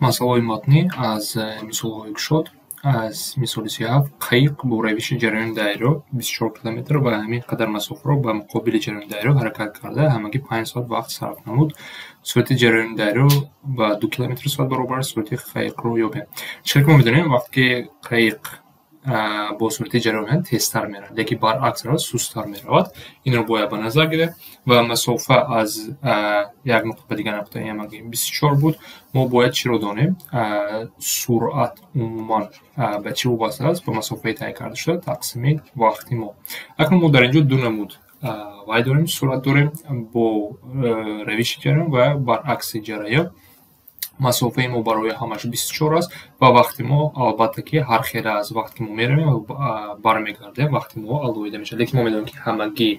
Масъалаҳои матнӣ аз мисолҳои кушод. Аз мисоли 37 қаиқ бо равиши ҷараёни дарё 24 километр ва ҳамин қадар масофаро ба муқобили ҷараёни дарё ҳаракат карда ҳамагӣ 5 соат вақт сарф намуд. Суръати ҷараёни дарё ба 2 километр соат баробар аст, суръати қаиқро ёбем. Чизе ки мо медонем, вақте ки қаиқ бо суръати ҷараён тезтар меравад, лекин баръакс равад сусттар меравад. Инро бояд ба назар гирем ва масофа аз як нуқта ба дигар нуқта ҳамагӣ 24 буд. Мо бояд чиро донем? Суръат умуман ба чӣ вобаста аст? Ба масофаи тай карда шуда тақсими вақти мо. Акнун мо дар инҷо ду намуд вай дорем, суръат дорем бо равиши ҷараён ва баръакси ҷараён. Масофаи мо барои ҳамаш 24 аст ва вақти мо албатта ки ҳар хела аз вақте ки мо меравем ва бармегардем, вақти мо алоҳида мешавад. Лекин мо медонем ки ҳамагӣ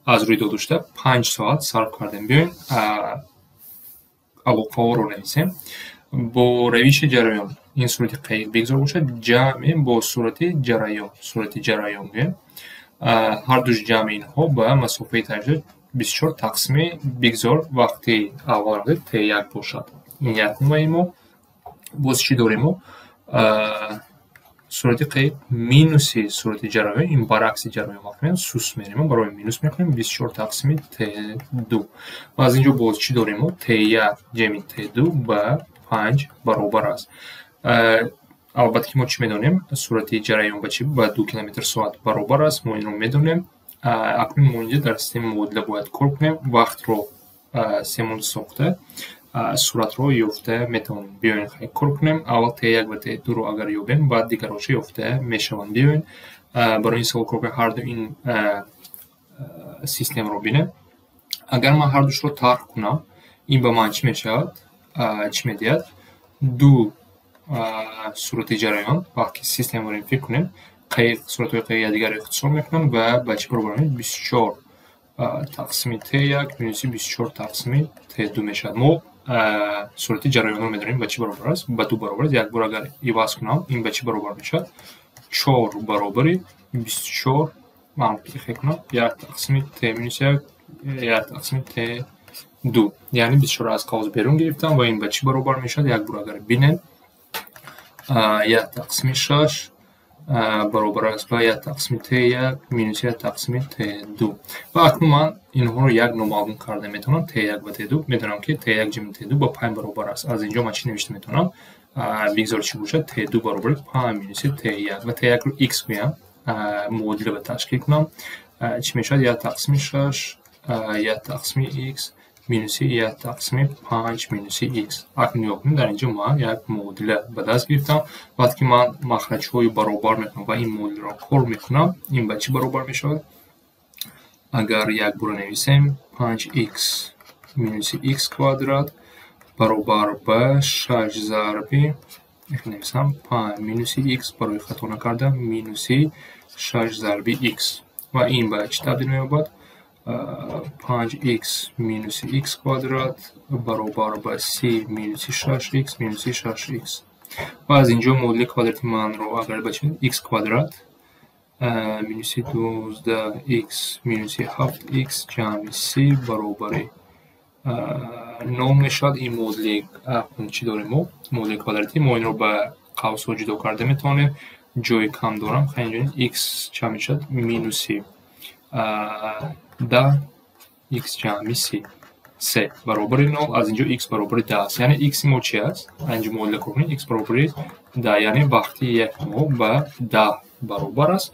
аз рӯи дода шуда 5 соат сарф кардем. Биёем алоқаҳоро нависем. Бо равиши ҷараён ин сурати қаиқ бигзор бошад, ҷамъе бо сурати ҷараён, сурати ҷараён гӯем. Ҳар душ ҷамъи инҳо ба масофаи тай шуда 24 тақсими бигзор вақти аввал Т1 бошад. Ин якумаи мо. Боз чӣ дорем мо? Сурати қаиқ минуси сурати ҷараён, ин баръакси ҷараён вақт меояд, сус мерем, барои минус мекунем 24 тақсими Т2. Ва аз инҷо боз чӣ дорем мо? Т1 ҷамъи Т2 ба 5 баробар аст. Албатта ки мо чӣ медонем? Сурати ҷараён ба чӣ? Ба 2 километр соат баробар аст. Мо инро медонем. Акнун мо инҷо дар системаи муодила бояд кор кунем. Вақтро семон сохта суратро ёфта метавонем. Биёем кор кунем. Аввал Т1 ва Т2-ро агар ёбем, баъд дигарҳоша ёфта мешаванд. Биёем барои ин савол кор кунем, ҳар ду ин системаро бинем. Агар ман ҳар душро тарҳ кунам, ин ба ман чӣ мешавад? Чӣ медиҳад? Ду сурати ҷараён. Вақте ки системаро фикр кунем, қаиқ суратҳои қаиқ якдигарро ихтисор мекунанд ва ба чӣ баробар мешавад? 24 тақсими Т1 минуси 24 тақсими Т2 мешавад. Мо сурати ҷараёнро медонем ба чӣ баробар аст? Ба 2 баробар аст. Як бор агар иваз кунам, ин ба чӣ баробар мешавад? 4 баробари 24, ман фикр кунам, 1 тақсими Т минус 1, 1 тақсими Т2. Яъне 24 аз қавс берун гирифтам ва ин ба чӣ баробар мешавад? Як бор агар бинем, 1 тақсими 6 баробар аст ба 1 тақсими Т1 минус 1 тақсими Т2. Ва акнун ман инҳоро як номаълум карда метавонам, Т1 ва Т2. Медонам ки Т1 ҷамъи Т2 ба 5 баробар аст. Аз инҷо ман чӣ навишта метавонам? Бигзор чӣ бошад? Т2 баробари 5 минуси Т1 ва Т1-ро x гӯям, муодила ба ташкил кунам. Чӣ мешавад? 1 тақсими 6, 1 тақсими x минуси 1 тақсими 5 минуси x. Акнун нигоҳ кунед, дар инҷо ман як муодила ба даст гирифтам. Вақте ки ман махраҷҳои баробар мекунам ва ин муодиларо кор мекунам, ин ба чӣ баробар мешавад? Агар як бора нависем, 5x минуси x квадрат баробар ба 6 зарби, нависам 5 минуси x барои хато накардам, минуси 6 зарби x. Ва ин ба чӣ табдил меёбад? 5x минуси x квадрат баробар ба 3 минуси 6x минуси 6x. Ва аз инҷо муодили квадрати манро агар бачем, x квадрат минуси 12x минуси 7x ҷамъи 3 баробари 0 мешавад. Ин муодили чӣ дорем мо? Муодили квадратӣ. Мо инро ба қавсҳо ҷудо карда метавонем. Ҷои кам дорам. Хай инҷо x чанд мешавад? Минуси 10 x ҷамъи 3 баробари 0. Аз инҷо x баробари 10 аст. Яъне x мо чи аст? Инҷо муодила кор кунем, x баробари 10. Яъне вақти як мо ба 10 баробар аст.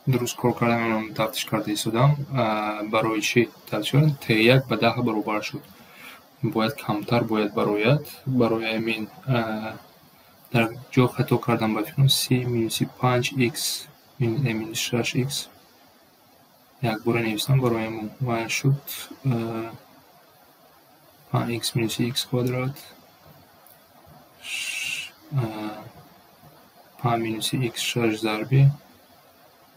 Дуруст кор кардам, инро тафтиш карда истодам. Барои чӣ тафтиш кардам? Т1 ба 10 баробар шуд. Бояд камтар бояд барояд. Барои ҳамин дар ҷо хато кардам ба фикрам. 3 минуси 5x минус 6x якбора нависам, барои муайян шуд. 5x минуси x квадрат 5 минуси x 6 зарби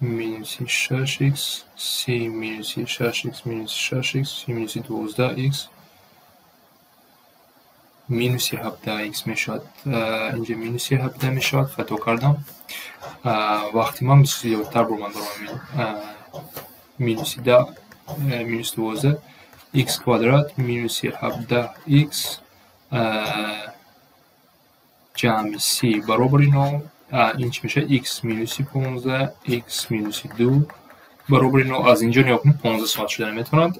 минуси 6x 3 минуси 6x минуси 6x 3 минуси 12x Минуси 17 х мешавад. Инҷа минуси 17 мешавад, хато кардам. Вақти ман зиёдтар бурман баромад. Минуси 10, минус 12 х квадрат минуси 17 х ҷамъи 30 баробари 0. Ин чӣ мешавад? Х минуси 15, х минуси 2 баробари 0. Аз инҷо нигоҳ кунед, 15 соат шуда наметавонад.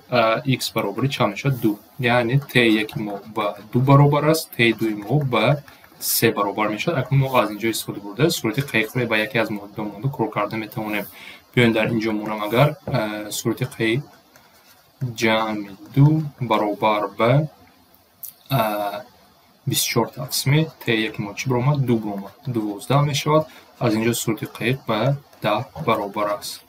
Х баробари чанд мешавад? 2. Яъне t1 мо ба 2 баробар аст, t2 мо ба 3 баробар мешавад. Акнун мо аз инҷо истифода бурда сурати қайиқро ба яке аз моддаҳо монда кор карда метавонем. Биёем, дар инҷо монам, агар сурати қайиқ ҷамъи 2 баробар ба 24 тақсими t1 мо чӣ баромад? 2 баромад, 12 мешавад. Аз инҷо сурати қайиқ ба 10 баробар аст.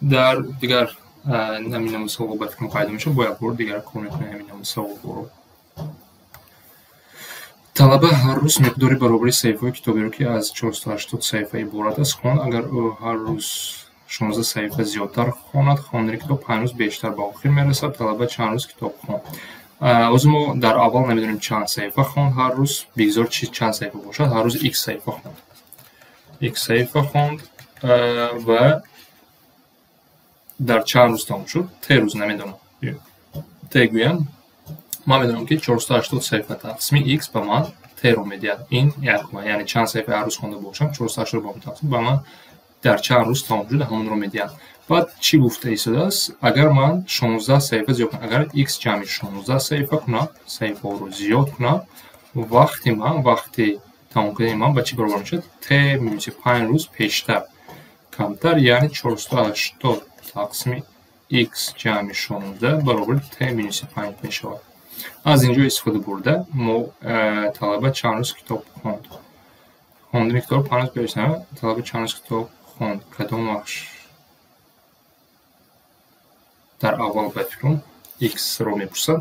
Дар дигар ҳамин намуди саволҳо ба фикрам пайдо мешавад, бо як бор дигар кор мекунем ҳамин намуди саволҳоро. Талаба ҳар рӯз миқдори баробари саҳифаҳои китоберо, ки аз 480 саҳифа иборат аст, хонд. Агар ӯ ҳар рӯз 16 саҳифа зиёдтар хонад, хондани китоб 5 рӯз бештар ба охир мерасад. Талаба чанд рӯз китоб хонд? Ҳозир мо дар аввал намедонем чанд саҳифа хонд ҳар рӯз, бигзор чи чанд саҳифа бошад, ҳар рӯз х саҳифа хонд. Х саҳифа хонд ва дар чанд рӯз тамом шуд? Т рӯз намедонам. Т гӯям, ман медонам, ки 480 саҳифа тақсими х ба ман т-ро медиҳад. Ин якума, яъне чанд саҳифа ҳар рӯз хонда бошам, 480 ба тақсим ба ман дар чанд рӯз тамом шуд, ҳамонро медиҳад. Баъд чӣ гуфта истодааст? Агар ман 16 саҳифа зиёд кунам, агар х ҷамъи 16 саҳифа кунам, саҳифаҳоро зиёд кунам, вақти ман, вақти тамом кардани ман ба чӣ баробар мешавад? Т минуси 5 рӯз пештар камтар, яъне 480 тақсими х ҷамъи 16 баробари т минуси 5 мешавад. Аз инҷо истифода бурда мо талаба чанд рӯз китоб хонд? Хондани китоб 5 рӯз пештар, талаба чанд рӯз китоб хонд? Кадом вақт? Дар аввал ба фикрам х-ро мепурсад.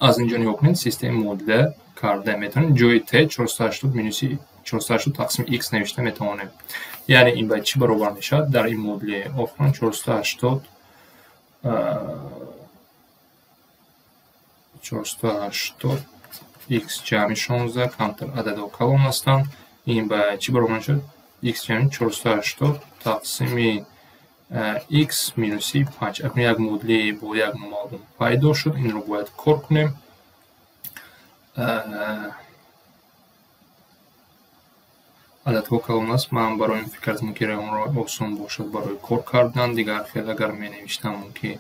Аз инҷо нигоҳ кунед, системаи муодила карда метавонем. Ҷои т 480 минуси 480 тақсими х навишта метавонем. Яъне ин ба чӣ баробар мешавад? Дар ин модули охирон 480 х ҷамъи 16, камтар ададҳо калон ҳастанд. Ин ба чӣ баробар мешавад? Х ҷамъи 480 тақсими х минуси 5. Акнун як модули бо як номаълум пайдо шуд, инро бояд кор кунем. Ададҳо калон аст. Ман барои ин фикр кардам, ки онро осон бошад барои кор кардан. Дигар хел агар менавиштам, мумкин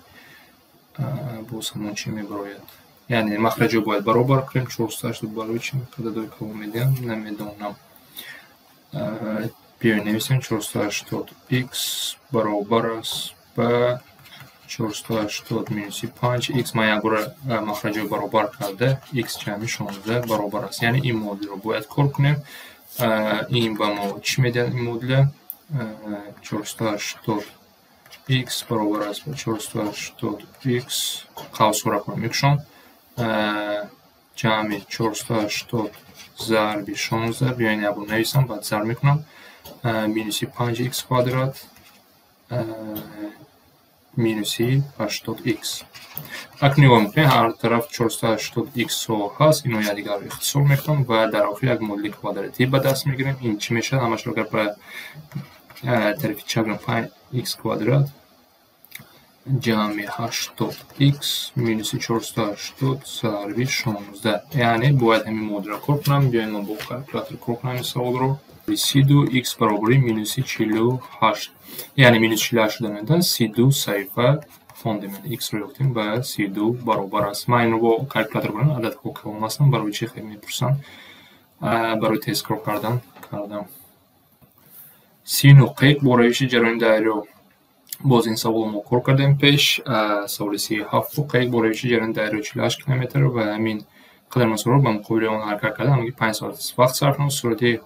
боз ҳамон чӣ мебарояд. Яъне махраҷо бояд баробар кунем. 480 барои чӣ ададҳои калон медиҳам, намедонам. Биёед нависем, 480 х баробар аст ба 480 минуси 5 х. Ман як бора махраҷо баробар карда, х ҷамъи 16 баробар аст. Яъне ин модулро бояд кор кунем. Ин ба мо чӣ медиҳад ин модуля? 480 х баробар аст ба 480 х, қавсҳоро мекушам, ҷамъи 480 зарби 16. Биёед як бор нависам, баъд зарб мекунам. Минуси 5 х квадрат минуси 80 х. Акнун нигоҳ мекунем, ҳар тараф 480 х ҳаст, ино якдигарро ихтисор мекунам ва дар охир як модули квадратӣ ба даст мегирем. Ин чӣ мешавад? Ҳамашро агар ба тарафи чап 5 х квадрат ҷамъи 80 х минуси 480 зарби 16. Яъне бояд ҳамин модулро кор кунам. Биёед, ман бо калькулятор кор кунам ин саволро. 32 х баробари минуси 48, яъне минус 48 шуда метавонад, 32 саҳифа хондем, яъне х-ро ёфтем, ба 32 баробар аст. Ман инро бо калькулятор кунам, ададҳо калон ҳастанд, барои чӣ хеле мепурсанд? Барои тез кор кардан кардам. 39. Қайиқ бо равиши ҷараёни дарё. Боз ин саволро мо кор кардем пеш, саволи 37. Қайиқ бо равиши ҷараёни дарё 48 километр ва ҳамин қадар масофаро ба муқобили он ҳаракат карда, ҳамагӣ 5 соат вақт сарф намуд. Суръати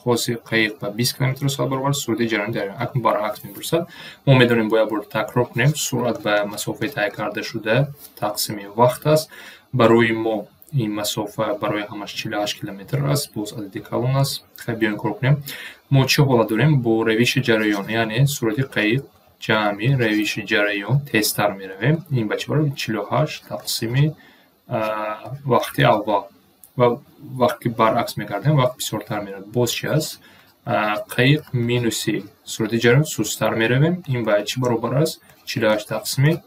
хоси қайиқ ба 20 километр соат баробар, суръати ҷараёни дарё. Акнун баръакс мепурсад. Мо медонем, бояд бор такрор кунем, суръат ба масофаи тай карда шуда тақсими вақт аст. Барои мо ин масофа барои ҳамаш 48 километр аст, боз адади калон аст. Хай, биёем кор кунем. Мо чӣ ҳолат дорем? Бо равиши ҷараён, яъне суръати қайиқ ҷамъи равиши ҷараён, тезтар меравем. Ин ба чӣ баробар? 48 тақсими вақти аввал. Ва вақте ки баръакс мегардем, вақт бисёртар меравад. Боз чи аст? Қаиқ минуси суръати ҷараён сусттар меравем. Ин ба чӣ баробар аст? 48 тақсими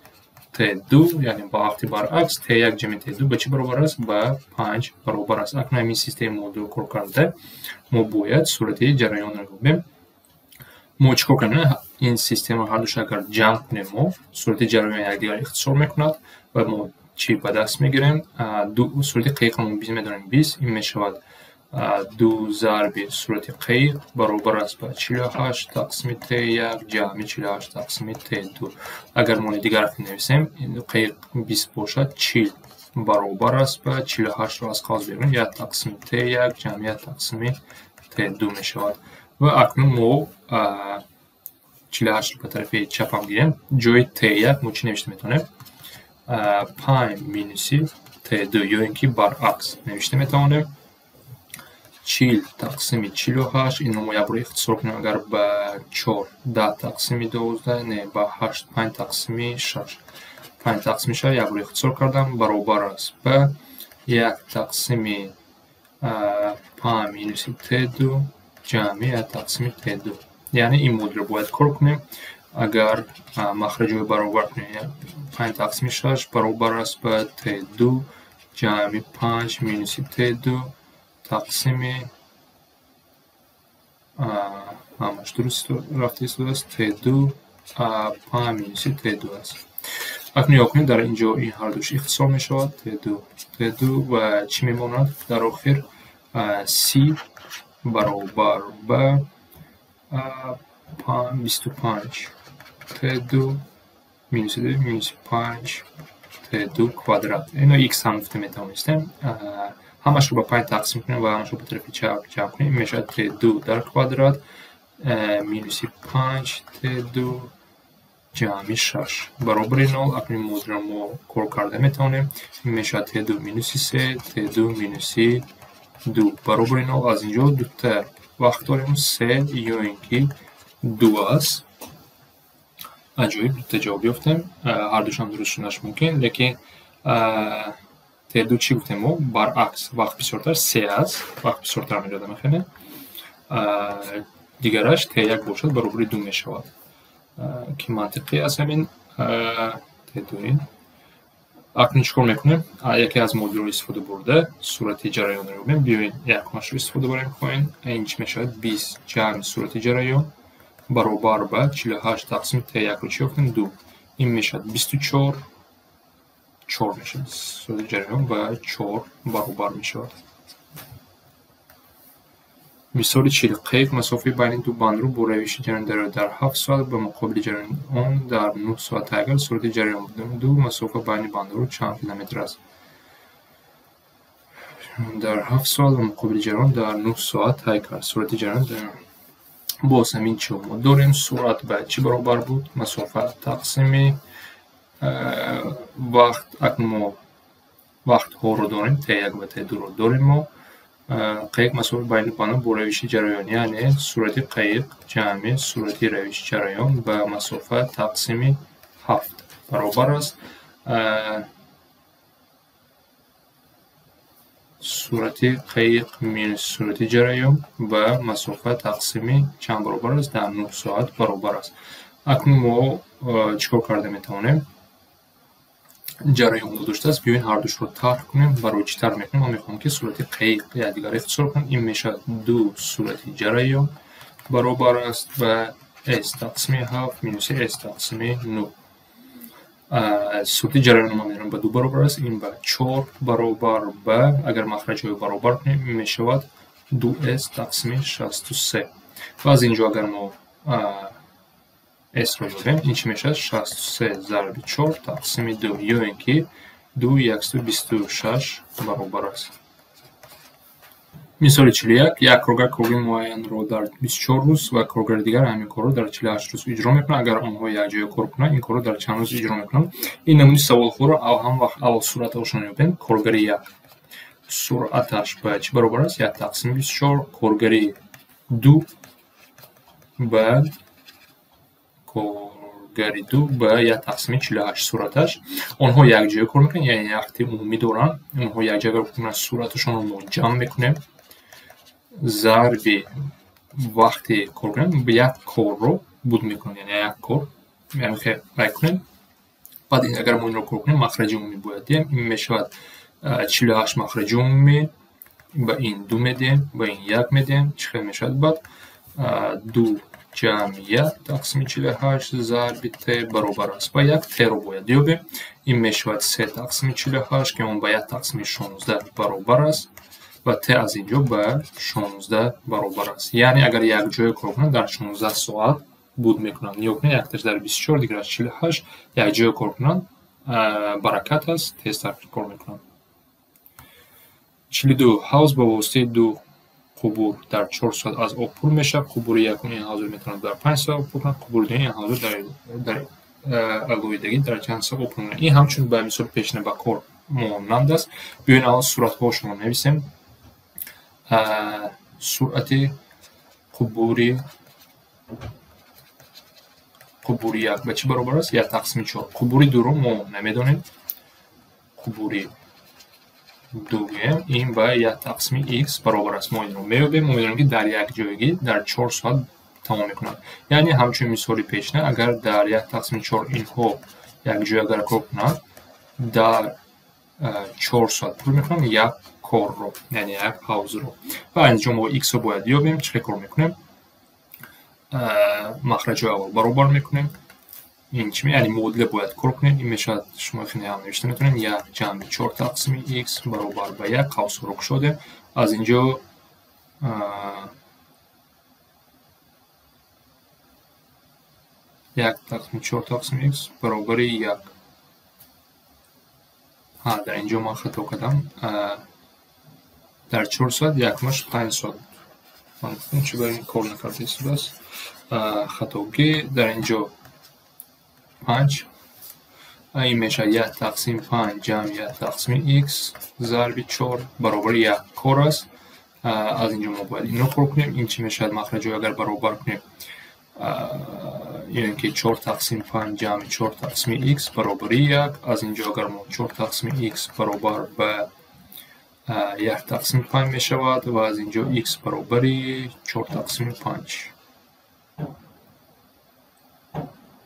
Т2, яъне ба вақти баръакс Т1 ҷамъи Т2 ба чӣ баробар аст? Ба 5 баробар аст. Акнун ҳамин системаи модулро кор карда, мо бояд суръати ҷараёнро ёбем. Мо чӣ кор кардем? Ин системаро ҳардуш агар ҷамъ кунем, мо суръати ҷараён якдигар ихтисор мекунад ва мо чӣ ба даст мегирем? Суръати қаиқро мо медонем 20, ин мешавад 2 зарби суръати қаиқ баробар аст ба 48 тақсими Т1 ҷамъи 48 тақсими Т2. Агар мо дигар нависем, қаиқ 20 бошад, 40 баробар аст ба 48-ро аз қавс берун 1 тақсими Т1 ҷамъи 1 тақсими Т2 мешавад. Ва акнун мо 48-ро ба тарафи чапам гирем. Ҷои Т1 мо чӣ навишта метавонем? 5 минуси Т2 ё ин ки баръакс навишта метавонем. 40 тақсими 48, инро мо як бор ихтисор кунем, агар ба 4 10 тақсими 12, не, ба 8 5 тақсими 6. 5 тақсими 6 як бор ихтисор кардам, баробар аст ба 1 тақсими 5 минуси Т2 ҷамъи 1 тақсими Т2. Яъне ин модулро бояд кор кунем. Агар махраҷҳои баробар кунем, 5 тақсими 6 баробар аст ба Т2 ҷамъи 5 минуси Т2 тақсими, ҳамаш дуруст рафта истодааст, Т2 5 минуси Т2 аст. Акнун нигоҳ кунед, дар ин ҷо ин ҳардуш ихтисор мешавад, Т2 Т2, ва чӣ мемонад дар охир? Си баробар ба 25 Т2 минуси 2 минуси 5 Т2 квадрат. Ино х ҳам гуфта метавонистем. Ҳамашро ба 5 тақсим кунем ва ҳамашро ба тарафи чап ҷамъ кунем, ин мешавад Т2 дар квадрат минуси 5 Т2 ҷамъи 6 баробари 0. Акнун модулро мо кор карда метавонем. Ин мешавад Т2 минуси 3 Т2 минуси 2 баробари 0. Аз ин ҷо дута вақт дорем, 3 ё ин ки 2 аст. Аҷоиб, дута ҷавоб ёфтем. Ҳардушам дуруст шуданаш мумкин, лекин Т2 чӣ гуфтем мо? Баръакс вақт бисёртар 3 аст, вақт бисёртар меҷода мехеле. Дигараш Т1 бошад баробари 2 мешавад, ки мантиқӣ аст ҳамин Т2. Акнун чӣ кор мекунем? Яке аз модулҳоро истифода бурда суръати ҷараёнро ёбем. Биёед якумашро истифода барем. Хоҳем, ин чӣ мешавад? 20 ҷамъи суръати ҷараён баробар ба 48 тақсими Т1-ро чӣ ёфтем? 2. Ин мешавад 24, 4 мешавад. Суръати ҷараён ба 4 баробар мешавад. Мисоли 40. Қаиқ масофаи байни ду бандро бо равиши ҷараёни дарё дар 7 соат ба муқобили ҷараёни он дар 9 соат тай кард. Суръати ҷараён ду масофа байни бандҳоро чанд километр аст? Дар 7 соат ба муқобили ҷараён дар 9 соат тай кард. Суръати ҷараён боз ҳамин чӣ мо дорем? Суръат ба чӣ баробар буд? Масофа тақсими вақт. Акнун мо вақтҳоро дорем, Т1 ва Т2-ро дорем мо. Қаиқ масофаи байни бандҳо бо равиши ҷараён, яъне суръати қаиқ ҷамъи суръати равиши ҷараён ба масофа тақсими 7 баробар аст. Суръати қаиқ минус суръати ҷараён ба масофа тақсими чанд баробар аст? Дар 9 соат баробар аст. Акнун мо чӣ кор карда метавонем? Ҷараён доштааст. Биёед ҳардушро тарҳ кунем. Барои чӣ тарҳ мекунем? Ман мехоҳам, ки суръати қаиқ якдигар ихтисор кунам. Ин мешавад 2 суръати ҷараён баробар аст ба s тақсими 7 минуси s тақсими 9. Суръати ҷараёнро ман медонам ба 2 баробар аст. Ин ба 4 баробар ба, агар махраҷҳои баробар кунем, ин мешавад 2s тақсими 63. Ва аз ин ҷо агар мо S-ро ёбем, ин чӣ мешавад? 63 зарби 4 тақсими 2 ё ин ки 2 126 баробар аст. Мисоли 41. Як коргар кори муайянро дар 24 рӯз ва коргари дигар ҳамин корро дар 48 рӯз иҷро мекунад. Агар онҳо якҷоя кор кунанд, ин корро дар чанд рӯз иҷро мекунанд? Ин намуди саволҳоро ҳам вақт аввал суръаташонро ёбем. Коргари як суръаташ ба чӣ баробар аст? 1 тақсими 24. Коргари ду ба Гари ду ба як тақсими 48 суръаташ. Онҳо якҷоя кор мекунанд, яъне вақти умумӣ доранд. Онҳо якҷоя кор мекунанд, суръаташонро мо ҷамъ мекунем. Зарби вақти кор кунем, як корро буд мекунем, яъне як кор. Яъне хе рай кунем. Баъд агар мо инро кор кунем, махраҷи умумӣ бояд диҳем. Ин мешавад 48 махраҷи умумӣ, ба ин 2 медиҳем, ба ин 1 медиҳем. Чӣ хел мешавад баъд? 2 ҷамъи 1 тақсими 48 зарби т баробар аст ба 1. Т-ро бояд ёбем. Ин мешавад 3 тақсими 48, ки он ба 1 тақсими 16 баробар аст ва т аз инҷо ба 16 баробар аст. Яъне агар якҷоя кор кунанд, дар 16 соат буд мекунанд. Нигоҳ кунед, якташ дар 24, дигараш 48, якҷоя кор кунанд, баракат аст, тезтар кор мекунанд. 42. Ҳавз ба воситаи ду қубур дар 4 соат аз об пур мешавад. Қубури якум ин ҳавзро метавонад дар 5 соат пур кунад, қубури дуюм ин ҳавзро дар алоҳидагӣ дар чанд соат об пур мекунад. Ин ҳамчун ба мисоли пешина ба кор монанд аст. Биёед аввал суръатҳошонро нависем. Суръати қубури як ба чӣ баробар аст? 1 тақсими 4. Қубури дуро мо намедонем. Қубури ду гӯем, ин ба 1 тақсими x баробар аст. Мо инро меёбем. Мо медонем, ки дар як ҷойгӣ дар 4 соат тамом мекунанд. Яъне ҳамчун мисоли пешина, агар дар 1 тақсими 4 инҳо якҷоя агар кор кунанд, дар 4 соат пур мекунанд як корро, яъне як ҳавзро. Ва инҷо мо x-ро бояд ёбем. Чӣ хел кор мекунем? Махраҷҳои аввал баробар мекунем. Ин чӣ? Яъне муодила бояд кор кунем. Ин мешавад, шумо хеле ҳам навишта метавонед, 1 ҷамъи 4 тақсими x баробар ба 1, қавсҳоро кушодем. Аз инҷо 1 тақсими 4 тақсими x баробари 1. Дар инҷо ман хато кардам. Дар 4 соат якмаш 5 соат. Ман гуфтам, чӣ барои ин кор накарда истодааст. Хатогӣ дар инҷо 5. Ин мешавад 1 тақсими 5 ҷамъи 1 тақсими x зарби 4 баробари 1 кор аст. Аз инҷо мо бояд инро кор кунем. Ин чӣ мешавад? Махраҷҳоро агар баробар кунем, ё ин ки 4 тақсими 5 ҷамъи 4 тақсими x баробари 1. Аз инҷо агар мо 4 тақсими x баробар ба 1 тақсими 5 мешавад ва аз инҷо x баробари 4 тақсими 5.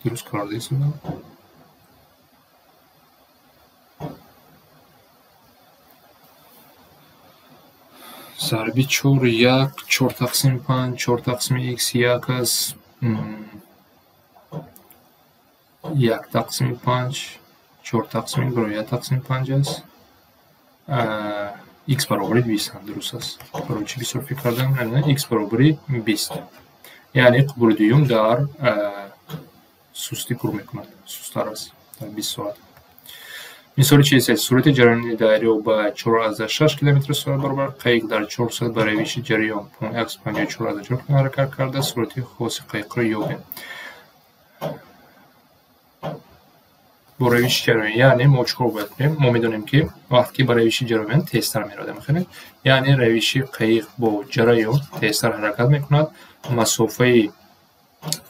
Дуруст карда истодам? Зарби 4 1, 4 тақсими 5, 4 тақсими x 1 аст. 1 тақсими 5, 4 тақсими 1 тақсими 5 аст. X баробари 20 дуруст аст. Барои чӣ бисёр фикр кардам? X баробари 20. Яъне қубури дуюм дар сустӣ пур мекунад, сусттар аст дар 20 соат. Мисоли 43. Суръати ҷараёни дарё ба 4,6 км/соат баробар. Қайиқ дар 4 соат ба равиши ҷараён 154,4 км ҳаракат карда. Суръати хоси қайиқро ёбем. Бо равиши ҷараён, яъне мо чӣ кор бояд кунем? Мо медонем, ки вақте ки ба равиши ҷараён тезтар меравад, яъне равиши қайиқ бо ҷараён тезтар ҳаракат мекунад. Масофаи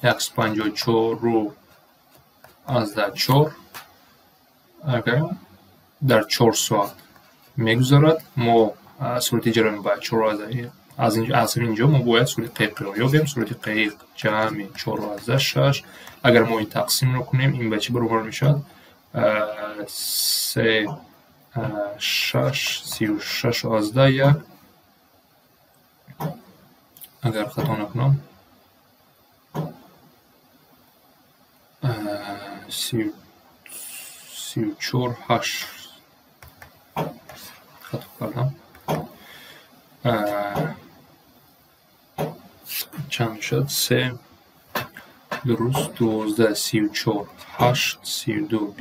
154,4 агар дар 4 соат мегузарад, мо суръати ҷараён ба 4 аз инҷо мо бояд суръати қайиқро ёбем. Суръати қайиқ ҷамъи 4,6. Агар мо ин тақсимро кунем, ин ба чӣ баробар мешавад? 3 6 36,1. Агар хато накунам, 34 8 хато кардам. Чанд мешавад? 3 дуруст 12 34 8 32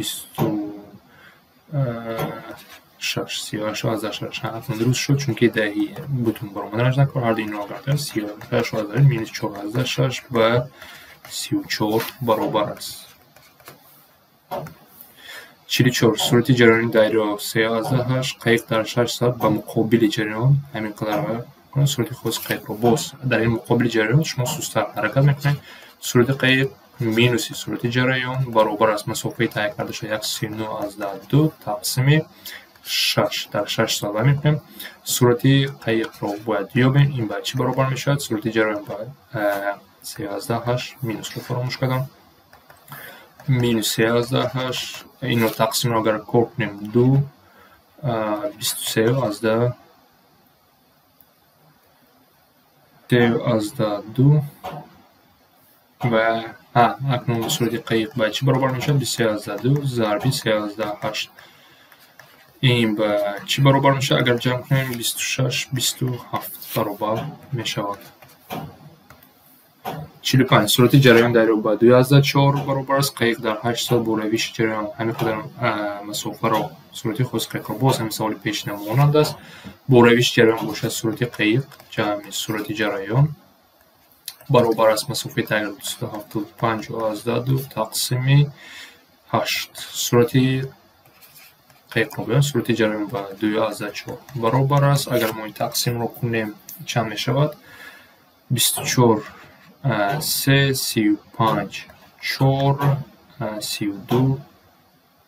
26 38 8 дуруст шуд, чунки даҳи бутун баромаданаш накор. Ҳарду инро агар 38 минус 4,6 ба 34 баробар аст. 44. Суръати ҷараёни дарё 3,8. Қайиқ дар 6 соат ба муқобили ҷараён ҳамин қадар суръати хоси қайиқро боз дар ин муқобили ҷараён шумо сусттар ҳаракат мекунед. Суръати қайиқ Минуси суръати ҷараён баробар аст масофаи тай карда шуда 139,2 тақсими 6. Дар 6 соат баён мекунем. Суръати қайиқро бояд ёбем. Ин ба чӣ баробар мешавад? Суръати ҷараён ба 3,8, минусро фаромӯш кардам. Минус 3,8, инро тақсимро агар кор кунем 2, 23,2 ва акнун суръати қайиқ ба чӣ баробар мешавад? 23,2 зарби 3,8. Ин ба чӣ баробар мешавад? Агар ҷамъ кунем 26, 27 баробар мешавад. 45. Суръати ҷараён дарё ба 2,4 баробар аст. Қайиқ дар 8 соат бо равиши ҷараён ҳамин қадар масофаро суръати хоси қайиқро боз ҳамин саволи пешина монанд аст. Бо равиши ҷараён бошад суръати қайиқ ҷамъи суръати ҷараён баробар аст масофаи тай 275,2 тақсими 8. Суръати қайиқро биём, суръати ҷараён ба 2,4 баробар аст. Агар мо ин тақсимро кунем чанд мешавад? 24, 3, 35, 4, 32,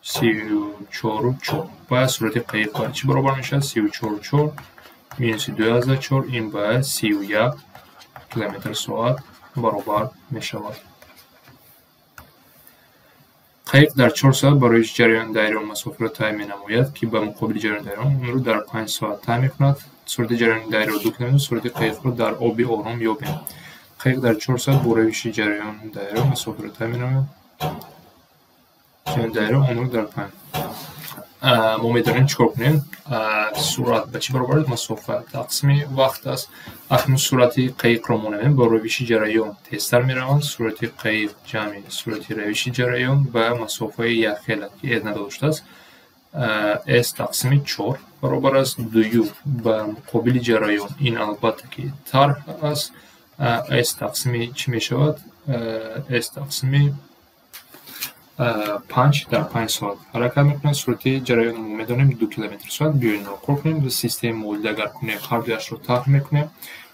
34, 4. Ба суръати қайиқ ба чӣ баробар мешавад? 34, 4 минуси 2,4, ин ба 31 километр соат баробар мешавад. Қайиқ дар 4 соат барои ҷараёни дарё масофаро тай менамояд, ки ба муқобили ҷараёни дарё онро дар 5 соат тай мекунад. Суръати ҷараёни дарё 2 километр, суръати қайиқро дар оби ором ёбем. Қайиқ дар 4 соат бо равиши ҷараёни дарё масофаро тай менамояд. Ҷараёни дарё онро дар 5. Мо медонем чӣ кор кунем. Суръат ба чӣ баробар аст? Масофа тақсими вақт аст. Акнун суръати қайиқро мо намедонем, бо равиши ҷараён тезтар мераванд. Суръати қайиқ ҷамъи суръати равиши ҷараён ба масофаи якхела, ки s надоштааст, s тақсими 4 баробар аст. Дуюм ба муқобили ҷараён, ин албатта ки тарҳ аст. S тақсими чӣ мешавад? S тақсими 5 дар 5 соат ҳаракат мекунад. Суръати ҷараёнро мо медонем 2 километр соат. Биёед инро кор кунем. Системаи муодила агар кунем, ҳар дуяшро тарҳ мекунем.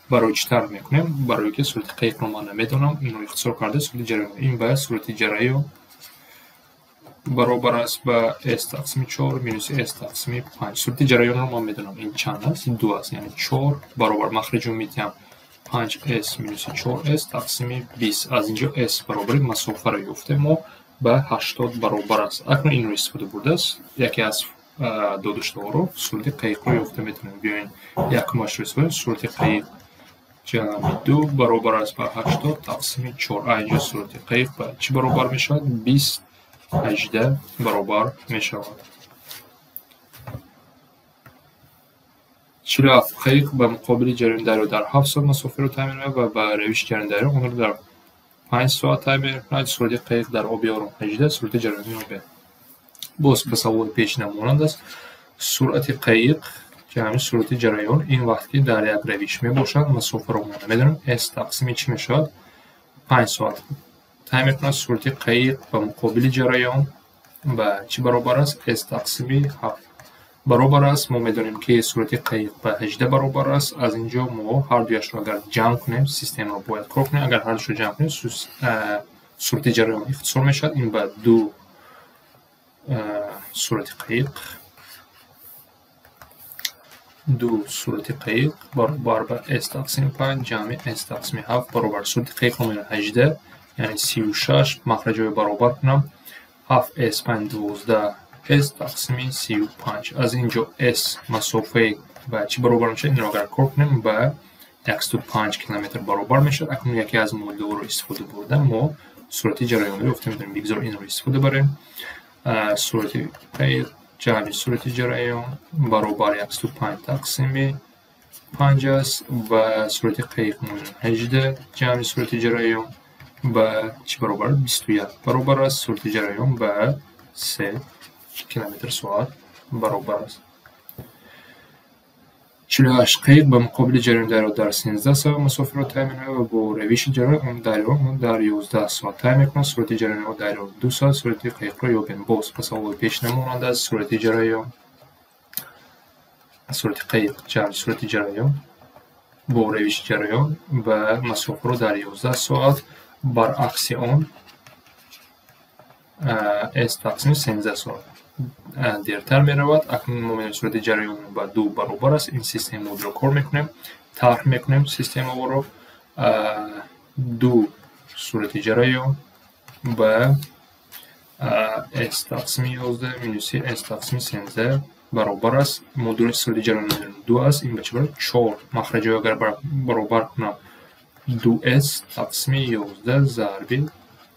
Барои чӣ тарҳ мекунем? Барои ки суръати қайиқро ман намедонам, инро ихтисор карда суръати ҷараён. Ин ба суръати ҷараён баробар аст ба s тақсими 4 минус s тақсими 5. Суръати ҷараёнро ман медонам, ин чанд аст? 2 аст, яъне 4 баробар махраҷи умумиям 5s минус 4s тақсими 20. Аз инҷо s баробари масофаро ёфтем мо ба 80 баробар аст. Акнун инро истифода бурдааст. Яке аз додуштаҳоро суръати қайиқро ёфта метавонем. Биёед якумашро истифода. Суръати қайиқ ҷамъи 2 баробар аст ба 80 тақсими 4. А инҷо суръати қайиқ ба чӣ баробар мешавад? 20, 18 баробар мешавад. 47. Қайиқ ба муқобили ҷараёни дарё дар 7 соат масофаро тай менамояд ва ба равиши ҷараёни дарё онро дар 5 соат тай мекунад. Суръати қайиқ дар оби ором 18, суръати ҷараёни ёбед. Боз ба саволи пешина монанд аст. Суръати қайиқ ҷамъи суръати ҷараён ин вақт ки дар як равиш мебошад, масофаро мо намедонем. S тақсими чӣ мешавад? 5 соат тай мекунад. Суръати қайиқ ба муқобили ҷараён ба чӣ баробар аст? S тақсими 7 баробар аст. Мо медонем ки суръати қайиқ ба 18 баробар аст. Аз инҷо мо ҳар дуяшро агар ҷамъ кунем, системаро бояд кор кунем. Агар ҳар дуяшро ҷамъ кунем, суръати ҷараён ихтисор мешавад. Ин ба 2 суръати қайиқ, 2 суръати қайиқ баробар ба s тақсими 5 ҷамъи s тақсими 7 баробар. Суръати қайиқро медонем 18, яъне 36. Махраҷҳоро баробар кунам. 7s 5 12 s тақсими 35. Аз инҷо s масофаи ба чӣ баробар мешавад? Инро агар кор кунем ба 105 километр баробар мешавад. Акнун яке аз муодилаҳоро истифода бурда мо суръати ҷараёнро ёфта метавонем. Бигзор инро истифода барем. Суръати қайиқ ҷамъи суръати ҷараён баробар 105 тақсими 5 аст ва суръати қайиқ 18 ҷамъи суръати ҷараён ба чӣ баробар? 21 баробар аст. Суръати ҷараён ба 3 километр соат баробар аст. 48. Қайиқ ба муқобили ҷараёни дарё дар 13 соат масофаро тай менамояд ва бо равиши ҷараён дарё дар 11 соат тай мекунад. Суръати ҷараёни дарё 2 соат, суръати қайиқро ёбем. Боз ба саволи пешина монанд аст. Суръати ҷараён, суръати қайиқ ҷамъи суръати ҷараён бо равиши ҷараён ба масофаро дар 11 соат баръакси он S тақсими 13 соат дертар меравад. Акнун мо медонем суръати ҷараён ба 2 баробар аст. Ин системаи модулро кор мекунем, тарҳ мекунем системаро. 2 суръати ҷараён ба S тақсими 11 минуси S тақсими 13 баробар аст. Модули суръати ҷараён 2 аст. Ин ба чӣ баробар? 4. Махраҷҳоро агар баробар кунам 2S тақсими 11 зарби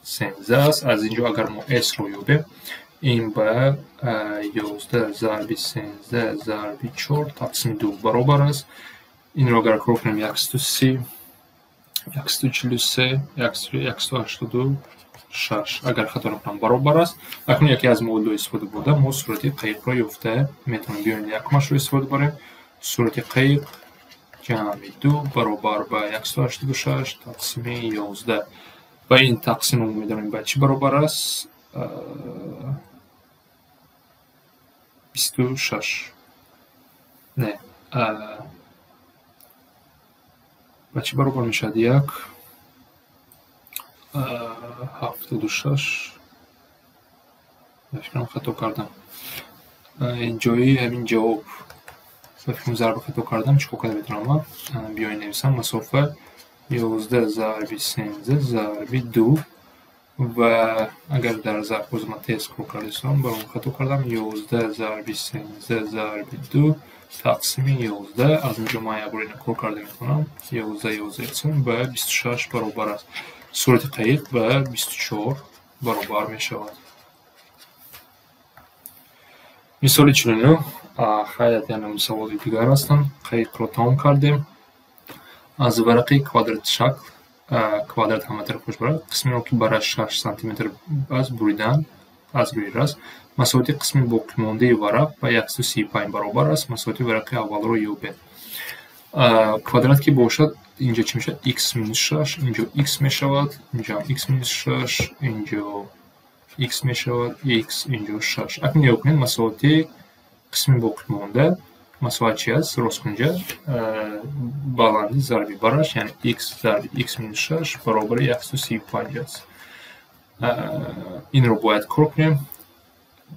13 аст. Аз инҷо агар мо S-ро ёбем, ин ба 11 зарби 13 зарби 4 тақсими 2 баробар аст. Инро агар кор кунем 130, 143, 186 агар хато накунам баробар аст. Акнун яке аз модулҳо истифода бурда мо суръати қаиқро ёфта метавонем. Биёед якумашро истифода барем. Суръати қаиқ ҷамъи 2 баробар ба 186 тақсими 11 ва ин тақсимро мо медонем ба чӣ баробар аст? 26. Не, ба чӣ баробар мешавад? 1 76. Ба фикрам хато кардам. Ҷои ҳамин ҷавоб ба фикрам зарба хато кардам. Чӣ кор карда метавонам? Биёед нависам масофа 11 зарби 13 зарби 2 ва агар дар зарб ман тез кор кардастам, баром хато кардам. 11 зарби 13 зарби 2 тақсими 11. Аз инҷо ман як бор ина кор карда метавонам. 11 11 ба 26 баробар аст. Суръати қаиқ ба 24 баробар мешавад. Мисоли 49. Хайр, яъне саволи дигар ҳастанд. Қаиқро тамом кардем. Аз варақи квадратшакл, квадрат ҳама тарафаш барад, қисмеро ки бараш 6 сантиметр аст буридан аз рӯи раст, масоҳати қисми боқимондаи варақ ба 135 баробар аст. Масоҳати варақи аввалро ёбед. Квадрат ки бошад, инҷо чӣ мешавад? X минус 6, инҷо x мешавад, инҷо ҳам x минус 6, инҷо x мешавад, x, инҷо 6. Акнун нигоҳ кунед, масоҳати қисми боқимонда масоҳат чи аст? Росткунҷа баландӣ зарби бараш, яъне x зарби x минус 6 баробари 135 аст. Инро бояд кор кунем.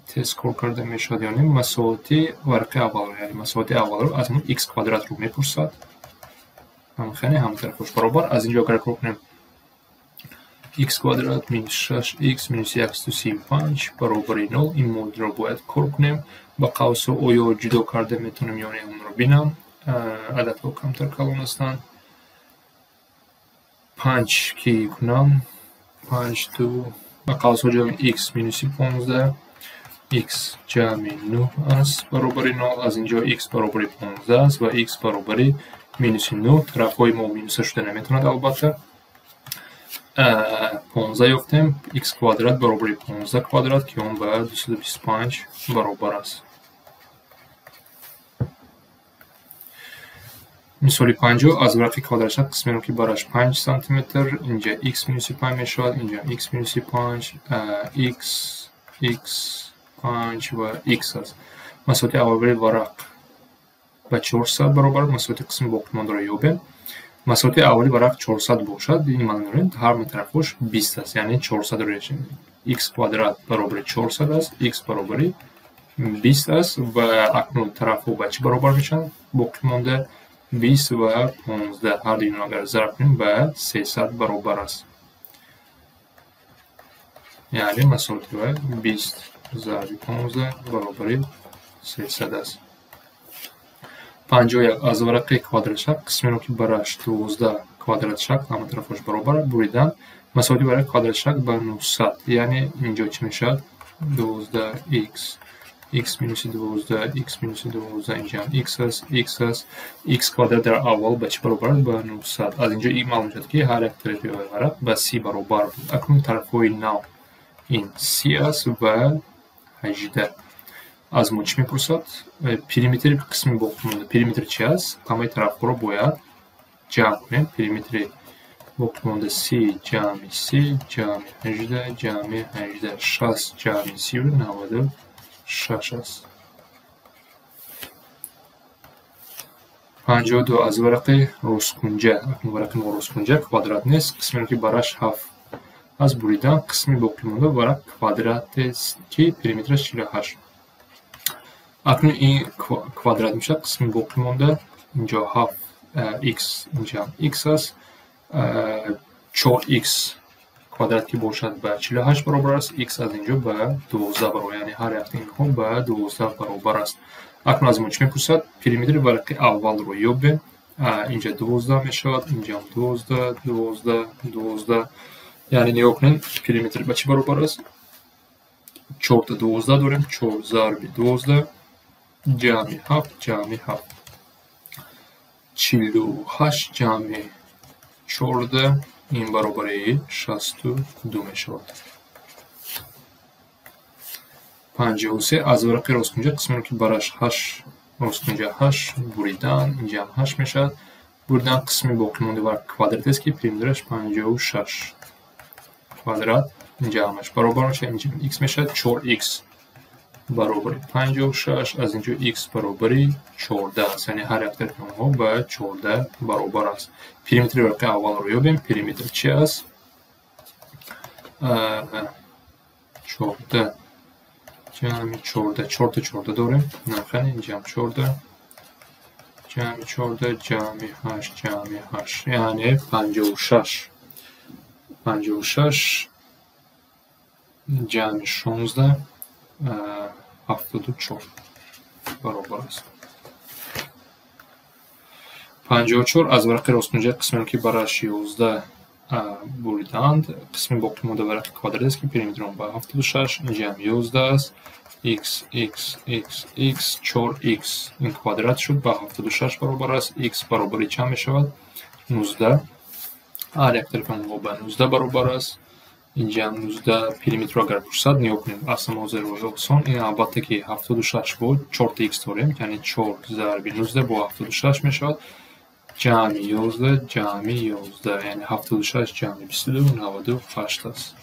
Тез кор карда мешавад ё не? Масоҳати варақи аввалро, яъне масоҳати аввалро аз мо x квадратро мепурсад. Ҳамхеле ҳама тарафош баробар. Аз инҷо агар кор кунем x квадрат минус 6x минус 135 баробари 0. Ин модулро бояд кор кунем. Ба қавсҳо оё ҷудо карда метавонем ё не, онро бинам. Ададҳо камтар калон ҳастанд. 5 ки кунам, 5 2 ба қавсҳо ҷудо x минуси 15 x ҷамъи 9 аст баробари 0. Аз инҷо x баробари 15 аст ва x баробари минуси 9. Тарафҳои мо минуса шуда наметавонад албатта. 15 ёфтем. X квадрат баробари 15 квадрат, ки он ба 225 баробар аст. Мисоли 50. Аз варақи квадратшакл қисмеро ки бараш 5 сантиметр, инҷа x минуси 5 мешавад, инҷа x минуси 5, x, x, 5 ва x аст. Масоҳати аввали варақ ба 400 баробар, масоҳати қисми боқимондаро ёбем. Масоҳати аввали варақ 400 бошад, ин маъно дорад ҳар тарафош 20 аст, яъне 400 решем. X квадрат баробари 400 аст, x баробари 20 аст ва акнун тарафҳо ба чӣ баробар мешаванд? Боқимонда 20 ва 15 ҳар дуи агар зарб кунем ба 300 баробар аст. Яъне масоҳати ва 20 зарби 15 баробари 300 аст. 51. Аз варақи квадратшакл қисмеро ки бараш 12 квадратшакл ҳама тарафош баробар буридан, масоҳати варақи квадратшакл ба 900, яъне инҷо чӣ мешавад? 12x x минуси 12 x минуси 12, инҷо ҳам x аст, x аст, x квадрат дар аввал ба чӣ баробар аст? Ба 900. Аз инҷо ин маълум мешавад ки ҳар як тарафи варақ ба 30 баробар буд. Акнун тарафҳои нав ин 30 аст ва 18. Аз мо чӣ мепурсад? Периметри қисми боқимонда. Периметр чи аст? Ҳамаи тарафҳоро бояд ҷамъ кунем. Периметри боқимонда 30 ҷамъи 30 ҷамъи 18 ҷамъи 18, 60 ҷамъи 30 96 аст. 52. Аз варақи росткунҷа. Акнун варақи мо росткунҷа, квадрат нест. Қисмеро ки бараш 7 Аз буридан қисми боқимонда варақ квадратест, ки периметраш 48. Акнун ин квадрат мешавад, қисми боқимонда инҷо 7 x, инҷа x аст. 4x квадрат ки бошад, ба 48 баробар аст, x аз инҷо ба 12 баробар, яъне ҳар якта инҳо ба 12 баробар аст. Акнун аз мо чӣ мепурсад? Периметри варақи аввалро ёбем. Инҷа 12 мешавад, инҷам 12, 12, 12. Яъне нигоҳ кунед, периметр ба чӣ баробар аст? Чорта 12 дорем, чор зарби 12 ҷамъи ҳафт ҷамъи ҳафт. 48 ҷамъи 14 ин баробари 62 мешавад. 53 аз варақи росткунҷа қисмеро, ки бараш ҳашт, росткунҷа ҳашт буридан, инҷаам ҳашт мешавад. Буридан қисми боқимондаи варақ квадрат аст, ки периметраш 56 квадрат, инҷа ҳамаш баробар мешавад, инҷа x мешавад, 4x баробари 56, аз инҷо x баробари 14 аст, яъне ҳар як тарафи онҳо ба 14 баробар аст. Периметри варақи аввалро ёбем. Периметр чи аст? 14 ҷамъи 14, чорта 14 дорем, нахел, инҷаам 14 ҷамъи 14 ҷамъи ҳашт ҷамъи ҳашт, яъне 56. 56 ҷамъи 16 74 баробар аст. 54 аз варақи росткунҷаи қисмеро, ки бараш 11 буридаанд, қисми боқимонда варақи квадрат аст, ки периметри он ба 76, инҷаам 11 аст. X, x, x, x, 4x ин квадрат шуд, ба 76 баробар аст. X баробари чанд мешавад? 19. Ҳар як тарафи онҳо ба 19 баробар аст. Инҷаам 19. Периметрро агар пурсад, нигоҳ кунем, аслан ҳозир роҳи осон ин албатта, ки 76 бо чорта x дорем, яъне чор зарби 19 бо 76 мешавад, ҷамъи 11 ҷамъи 11, яъне 76 ҷамъи 22 98 аст.